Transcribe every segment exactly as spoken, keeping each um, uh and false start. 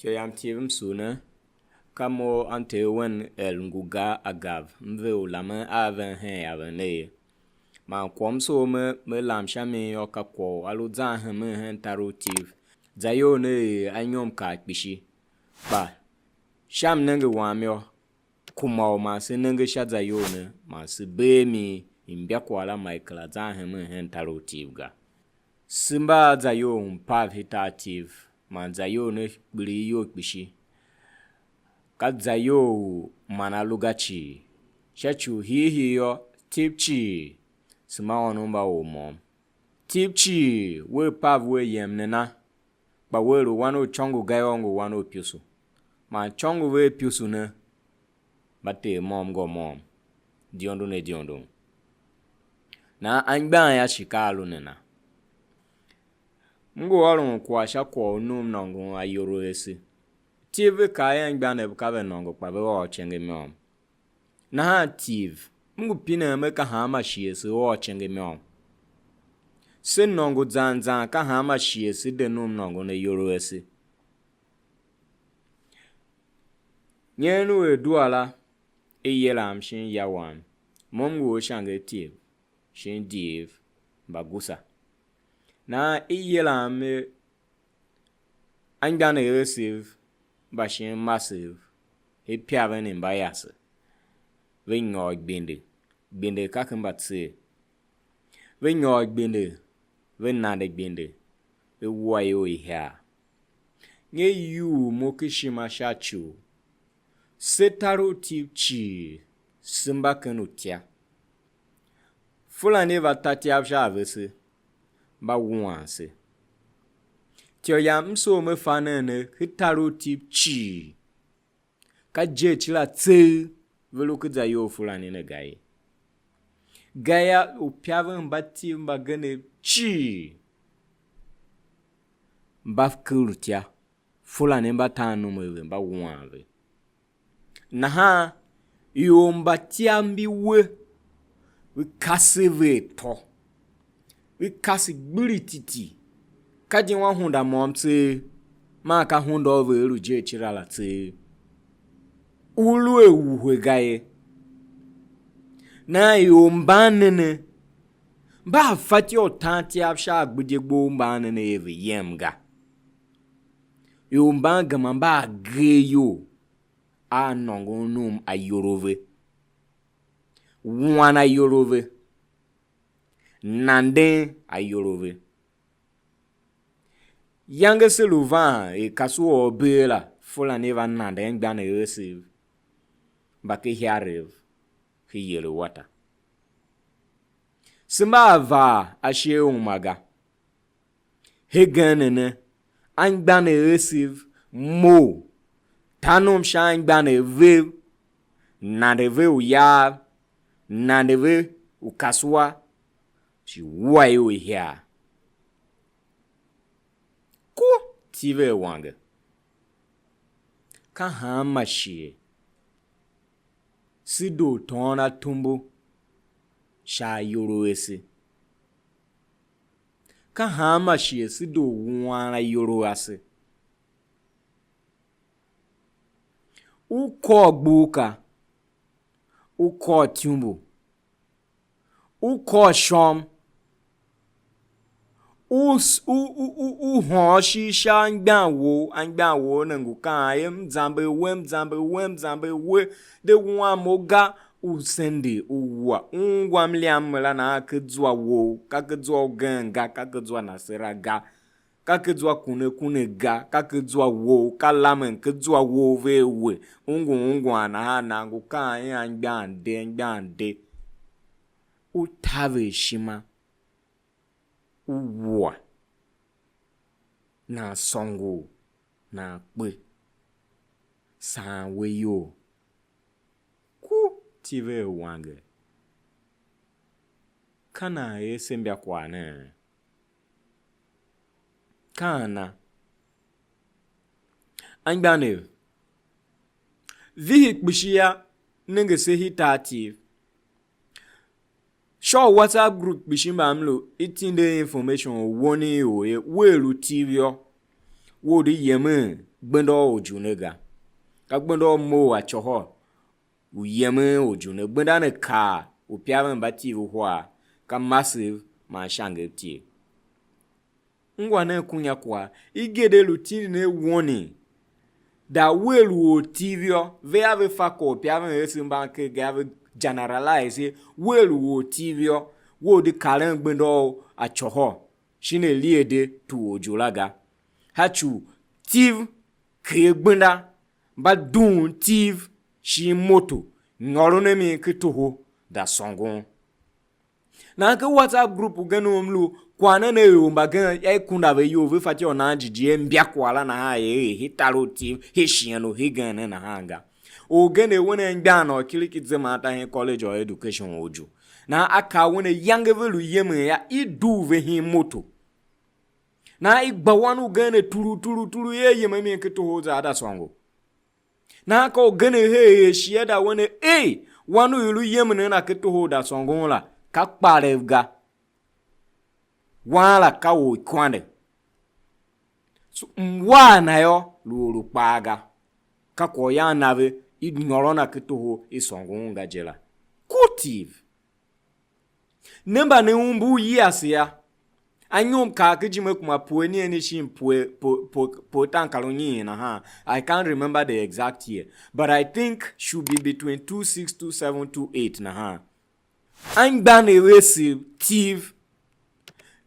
Ityô yam Tiv m sugh ne, ka mo anter wen er ngu gar agav, m ve u lamen a ven hen yaven ne ye. Man kwagh m soo me, me lam sha mi yô, ka kwagh u a lu zan hemen hen tar u Tiv. Zayol ne er anyom kar kpishi. Kpa sha mnenge wam yô, kuma u man se nenge sha zayol ne, man se bee mi, imbakwagh la ma i kera zan hemen hen tar u Tiv ga. Se mba a zayol u mpav hitar Tiv, man zayol ne kpiligh iyol kpishi. Ka zayol u man a lu ga cii. Sha ci u hiihii yô, Tiv cii, se mba ônov mba or môm. Tiv cii, wea pav wea yem nena? Kpa wea lu wan u icôngo ga yô, u ngu wan u ipusu. Man icôngo vea ipusu ne, mba ter môm ngô môm, diondon a diondon. Nahan anmgbian yô, shi ka a lu nena? M ngu ôron kwagh sha kwagh u num nôngon ayol a ase. Tiv ve kaa er anmgbianev ka ve nôngo, kpa ve ôr icengemyôm. Nahan Tiv, m ngu pinen me ka hanma shighe se ôr icengemyôm. Se nôngo zan zan ka hanma shighe se de num nôngon ayol a ase. Nyen u adua la, i yilam shin ya wam, mo m ngu u shange Tiv shin Div mba gusa. Nahan i yilam er anmgbianev asev mba shin masev, i pya ven i mba yase, ve nyôr gbende, gbende ka ken mbatser. Ve nyôr gbende, ve nande gbende, ve wua ior ihiar. Nge yugh mo ken ishima sha ci u se tar u Tiv cii, se mba ken utya. Fulani va ta ityav sha a vese, mba wuan se. Ityô yam m soo me fa nen ne, ken tar u Tiv cii, ka je cila tseegh ve lu ken zayol Fulani ne ga ye. Gayô, uipya ve mba Tiv mbagenev cii mba ker utya, Fulani mba tan num a ve, mba wuan ve. Nahan ior mba ityav mbi we, ve kase ve atô, ve kase gbirititi, ka di wan hunda môm tseegh, man ka hunda u ve lu je cira la tseegh. U lu a wuhe ga ye. Nahan ior mban ne ne, mba a fatyô u tan ityav sha agbidyegbo u mban ne ne er ve yem ga. Ior mban gema mba a gee iyol a nôngon num ayol a ve, wuan ayol a ve, nanden ayol a ve. Iyange se lu van er kasua u bee la, Fulani va nande anmgbianev asev mba ken Hiarev, ken Yelewata. Se mba a vaa ashighe uma ga. Hegen ne ne, anmgbianev asev mough, ta nom sha anmgbianev vev, nande ve uyav, nande ve ukasua, shi wua ior ihiar. Ku Tiv a wange. Ka hanma shighe se doo tôôn atumbo sha ayol a ase? Ka hanma shighe se doo wuan ayol a ase? U kôr gbur ka, u kôr ityumbu, u kôr shôm, u s-, u, u, u, u hôôn ishigh sha anmgbian wou, anmgbian wou ne ngu kaan er, "M zamber we, m zamber we, m zamber we, de wuan mo ga." U sende u wua, u ungwa mliam la nahan ken zwa wou, ka ken zwa ugen ga, ka ken zwa nasera ga, ka ken zwa kunekune ga, ka ken zwa wou, ka lamen ken zwa wou vea we, u ngu ungwan nahan nan ngu kaan er, "Anmgbian de, anmgbian de." U taver ishima, u wua, nan sôngo, nan kpe, saan we iyol. Ku Tiv a wange. Ka nan er se mbakwagh nee? Ka ana? Anmgbianev, vihi kpishi yô, nenge se hitar Tiv. Sha u WhatsApp group kpishi mba m lu, i tinde information u won i or ye, wea lu Tiv yô, we u di yemen gbenda u orjune ga. Ka gbenda u mough a côhô u yemen orjune. Gbenda ne kaa u pyaven mba Tiv uhar, ka Massive man Shange Tiv. Ungwa nen kunya kwagh, i gede lu tindi ne woni. Da we lu ortiv yô, ve a ve fa kwagh u pyaven ese mban ker ga, ve generalize, we lu ortiv yô, we u di karen gbenda u a côhô shin aliede tu orjula ga. Ha ci u Tiv ker gbenda, mba dughun Tiv shin moto, nyôron a mi ken toho, da sôngon. Nahan ken WhatsApp group ugen u m lu, kwagh ne ne ior mbagenev, ya i kunda ve iyol, ve fatyô u nan jighjigh, er mbya kwagh la nahan, er, er hii tar u Tiv, hii shighe u hegen ne nahan ga. Orgen er wen anmgbian kiriki zeman ta hen College of Education u Uju. Nahan a kaa wen ayange ve lu yemen yô, i dugh ve hen moto. Nahan i gba wan ugen ne turu, turu, turu, er yem a mi ken toho, za a da sôngo. Nahan ka ugen her er shighe a da wen er, ei, wan u i lu yemen a na ken toho u da sôngon la, ka kparev ga. Wan la ka orkwande. So, mwar na yô, lu or u kpaa ga. Ka kwaghyan na ve, i nyôron a ken toho, i sôngon ga je la. Ku Tiv. Ne mba ne umbur yase yô, anyom kaa ken ijime kuma pue nian shin pue, pue, pue, pue tankar unyiin nahan. I can't remember the exact year, but I think should be between two six, two seven, two eight nahan. Anmgbianev ese Tiv,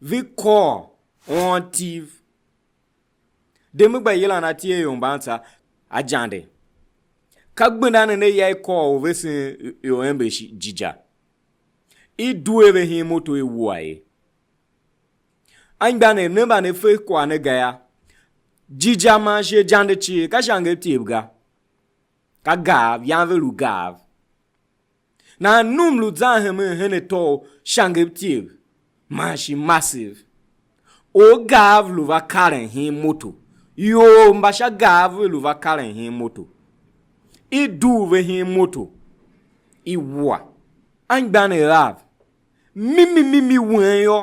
ve kôr wan Tiv. De me gba yilan atyev ior mban tsa ajande. Ka gbenda ne ne ya i kôr u vesen ior ember shi jija. I due ve hen moto i wua ye. Anmgbianev ne mba ne fe kwagh ne ga yô, jija man shi ajande cii, ka Shange Tiv ga. Ka Gaav, yan ve lu Gaav. Nahan num lu zan hemen hen atô u Shange Tiv man shi Massive. Or Gaav lu va karen hen moto. Ior mba sha Gaav ve lu va karen hen moto. I dugh ve hen moto, i wua. Anmgbianev av, mimi mimi wen yô,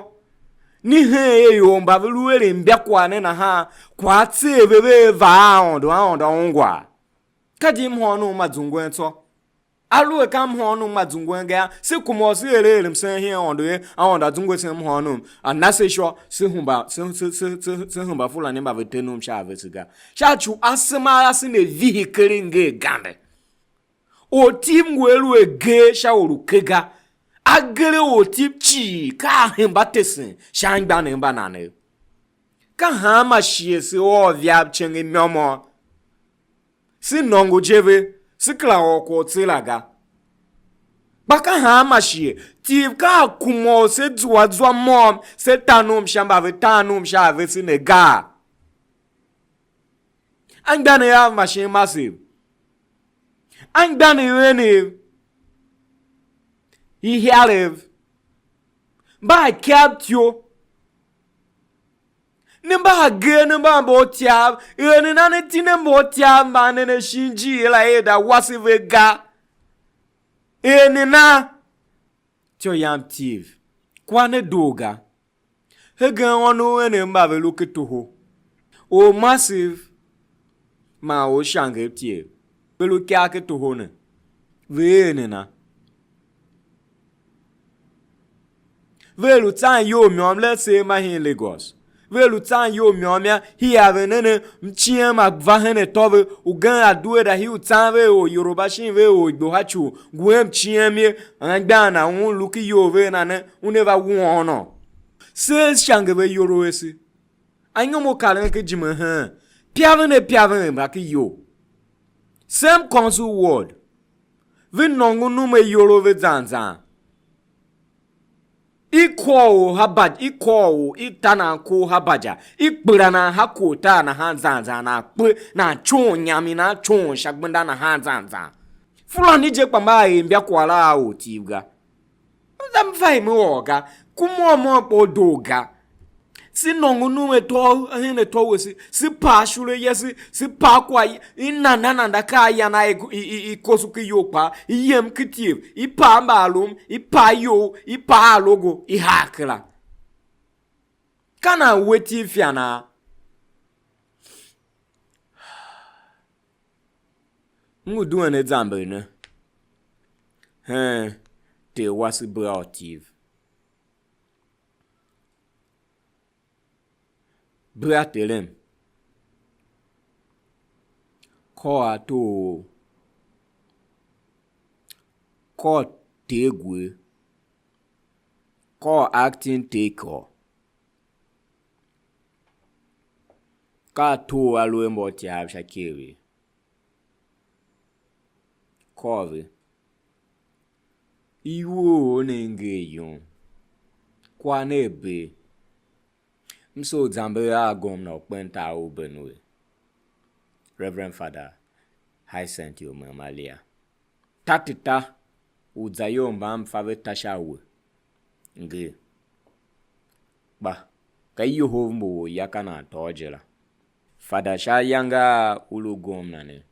ne hen er ior mba ve lu eren mbya kwagh ne nahan, kwagh a tser ve, ve va a Aôndo, Aôndo a ungwa. Ka di mhôônom ma zungwen tsô. Aluer ka mhôônom ma zungwen ga yô, se kuma u se er er msen hen Aôndo ye, Aôndo a zungwe se mhôônom, a na se ishô, se hemba, se, se, se, se, se hemba Fulani mba ve te nom sha a vese ga. Sha ci u asema a ase ne vihi ker i nger gande. Ortiv ngu a lu agee sha or u ke ga. Agee a ortiv cii ka a hemba tesen sha anmgbianev mba nanev. Ka hanma shighe se ôr viav icenge môm môm, se nôngo je ve, se kera ôr kwagh u tse la ga. Kpa ka hanma shighe, Tiv ka a kuma u se zua zwa môm, se ta nom sha mba ve ta nom sha a vese ne gaa? Anmgbianev av ma shin Massive. Anmgbianev enev, ihiarev, mba a ikav tyo, ne mba agee, ne mba mbautyav, er nena ne tine mbautyav mban ne ne shin ijiir la er da wase ve ga? Er nena? Ityô yam Tiv, kwagh ne doo ga. Hegen ônov enev mba ve lu ken toho, or Massive man or Shange Tiv, ve lu ikyav ken toho ne, ve er nena? Ve lu tsan iyol môm, let's say, ma hen Lagos. Ve lu tsan iyol môm yô, hia ve ne ne, mciem ma va hen atô ve, ugen a due da hii u tsan ve er or Yoruba shin ve er or Igbo ha ci u, ngu hen mciem ye, anmgbian na un lu ken iyol ve na ne, una va wuôn ônov. Se Shange ve iyol ese. Anyom u karen ken ijime heen, pyaven a pyaven mba ken iyol. Same council ward, ve nôngo num a iyol ve zan zan. I kôr u ha ba, i kôr u i ta nan kor ha baja, i kpela nan ha kor tar nahan zan zan, nan kpe, nan coon inyam i nan coon sha gbenda nahan zan zan. Fulani je kpa mba a er mbya kwagh la a ortiv ga. Za m va i me ôr ga, ku môm môm kpa u doo ga. Se nôngo num atô hen atô wese, se paa shule yase, se paa kwagh i nanda nanda, ka a yan a i, i, i, i koso ken iyol kpaa, i yem ken ityev, i paa mbaalum, i paa iyou, i paa alogo, i haa kera. Ka nan we Tiv ifianaa? M ngu duen a zamber ne hen Ter wase bea u Tiv. Bea Terem, kôr ator ou, kôr Ter gwer, kôr acting Ter kôr. Ka ator a lu a mbautyav sha ikev ye. Kôr ve. Iwuo ne nger yum. Kwagh ne a bee. M soo zamber a gomna u kpen tar u Benue, Reverend Father Hyacinth Omem Alia. Tateta u zayol mban m fa ve ta sha we nger, kpa ka iyohov mbu orya ka nan tôô je la. Fada sha ayange a u lu gomna ne,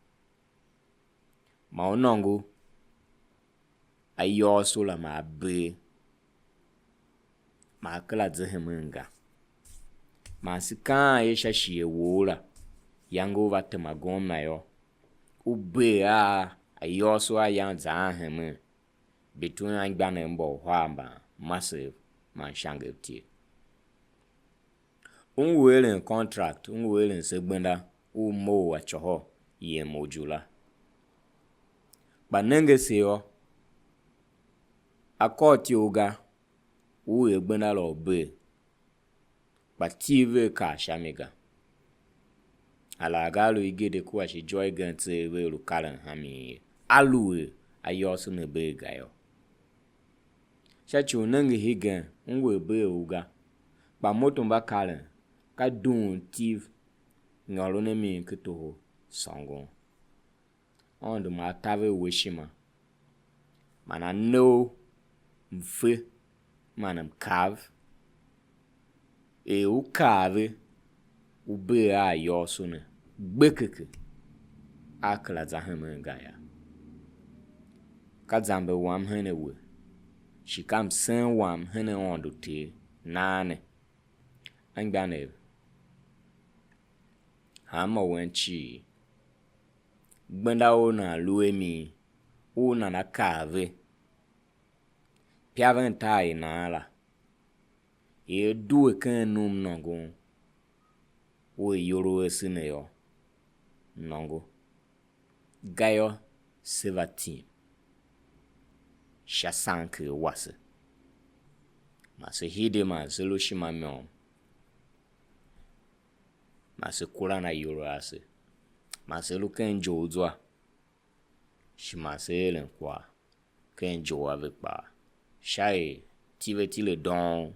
ma u nôngo ayôôso la ma a bee, ma a kera ze hemen ga. Man se kaan er sha shighe wou la, yange u va tema gomna yô, u bee a ayôôso a yan zaan hemen, between anmgbianev mba uhar mban, masev man ishangev tie. U ngu eren contract, u ngu eren se gbenda u mough a côhô yem u ju la. Kpa nenge ase yô, a kôr ityough ga, u er gbenda la u bee, kpa Tiv vea kar sha mi ga. Alaghga a lu igede kua shi ijô igen tseegh vea lu karen ha mi ye, aluer ayôôso ne bee ga yô. Sha ci u nenge hegen, m ngu a bee u ga, kpa moto mba karen, ka dughun Tiv nyôron a mi ken toho sôngon. Aôndo ma a taver we ishima, man a ne u mfe man mkav, er u kav ve, u bee a ayôôso ne gbekeke, a kera za hemen ga yô. Ka zamber wam hen a we, shi ka msen wam hen Aôndo Ter nan ne. Anmgbianev, hanma wen cii, gbenda u nan lu a mi, u nana kav ve, pyaven tar i nan la, i a due ken num nôngon u ayol a ase ne yô, nôngo. Gayô, se va tim sha sanker wase, man se hide man se lu ishima môm, man se kuran ayol a ase, man se lu ken injou zwa, shi man se eren kwagh ken injou a ve kpaa, sha er Tiv a tile doon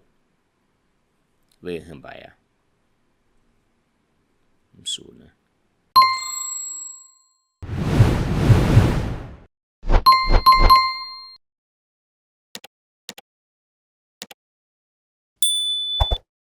vea hemba yô. M sugh ne.